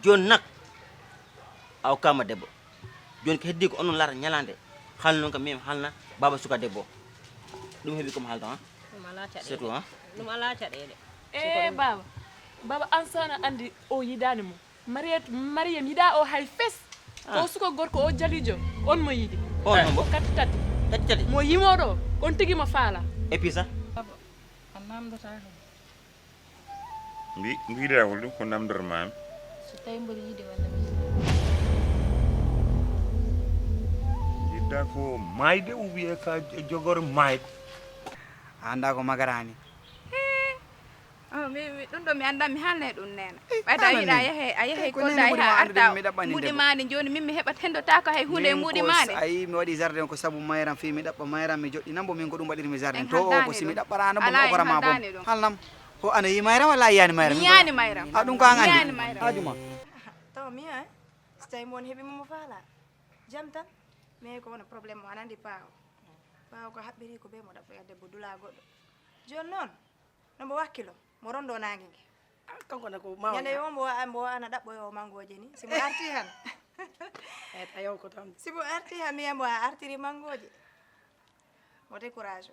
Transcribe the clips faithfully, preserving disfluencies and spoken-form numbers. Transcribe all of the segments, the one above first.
Jooni nak, a okkaama debbo. Jooni ko heddii ko onon laata ñalaande. Haalno noon kam, min haalna baaba suka debbo. Ɗum heɓi ko mi haalta, ha? Ɗum alaa caɗeele. C'est tout, ha? Ɗum alaa caɗeele. E baaba, baaba, an so a anndi o yiɗaani mo. Mariyatu, Mariyam yiɗaa o hay fes. Ko suka gorko o jaliijo, on mo yiɗi. On hombo? Kati tati. Kati tati? Mo yimooɗo, on tigi mo faala. Et puis ça? Baaba, a namdotaako. Mbi-, mbiɗa hol ɗum ko namdormaami? So tawi mboɗo yiɗi walla mi yiɗi. Yiɗɗa ko maayde ou bien ka jogor maayde? A anndaa ko magarani? Oh, mi, mi, ɗum ɗo mi anndaa, mi haalnay ɗum neena. Ɓayde a wiɗa a yehe, a yehe Kolda a yehe a arta mbuɗi maani, jooni min mi heɓat hendotaako hay huunde e mbuɗi maani. A yii mi waɗi jardin ko sabu mayram fii mi ɗaɓɓa mayram mi joɗɗina mbo min ko ɗum waɗirmi jardin. To o ko si mi ɗaɓɓaraano mbo mi okora ma bom. Haalnam. Ko ano yi mayram walla a yiyaani mayram? Mi yiyaani mayram. A ɗum ko an anndi? Haaju ma. Taw mi, eh? So tawi mo woni heɓi mo mo faala. Jam tan. Mais ko wona problème mo, aɗa anndi paawo. Paawo ko haɓɓiri ko bee mo ɗaɓɓoya debbo dula goɗɗo. Jooni noon, no mbo wakkilo, mo rondo naange nge. Ah, kanko ne ko mawa. Ñande yo mbo wa-, mbo ana ɗaɓɓoyo mangooje ni. Si mo arti han. Eh, tayo ko tan. Si mo arti han, mi mbo a artiri mangooje. Mo décourage.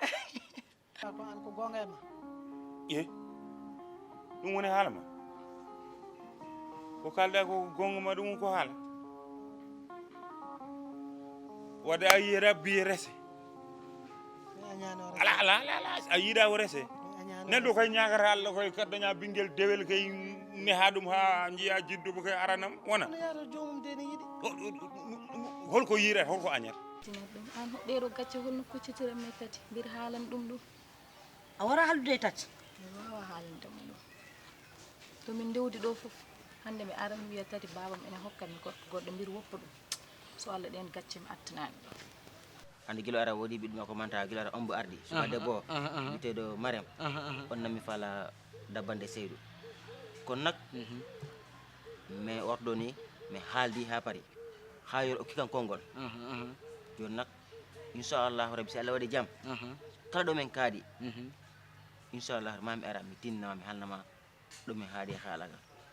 Ko an ko goonga e ma. Ye. Ɗum woni haala ma. Ko kalɗa ko goonga ma, ɗum ko haala. Wadde a yiyi rabbi rese. Mi añaano rese. Ala, ala, ala, ala. A yiɗa o rese. Mi añaano rese. Neɗɗo kay ñaagata Allah koy kaddaña ɓinngel dewel kay neha ɗum ha njiya jiddubo kay aranam wona. Kono yaata joomum de ne yiɗi. O, o, o, o, holko yiɗata, holko añata? Tinat ɗum an hoɗɗeero gacce holno kuccitiran mi tati mbir haalan ɗum ɗum. A wara haaldude e tati? Mi waawa haalande mo ɗum. To min ndewdi ɗo fof, hannde mi ara mi wiya tati baabam ene hokka mi gorko goɗɗo mbir woppa ɗum. So Allah ɗeen gacce mi attanaani ɗum. Hannde gila ara woodi ɓiɗɗo makko manta gila ara ombo ardi. Suka debbo o, aha, aha. Wiyeteeɗo Marem. Aha, aha. On nammi faala dabbande Seydou. Kono nak, mhm, mi ordo ni, mi haaldi haa pari. Haa yo okki kam konngol. Aha, aha. Jooni nak, inchallahu rabbi, si Allah waɗi jam, aha, kala ɗo min kaaɗi, mhm, inchallahu ma mi ara, mi tinna ma, mi haalna ma ɗo min haaɗi e haala ngal.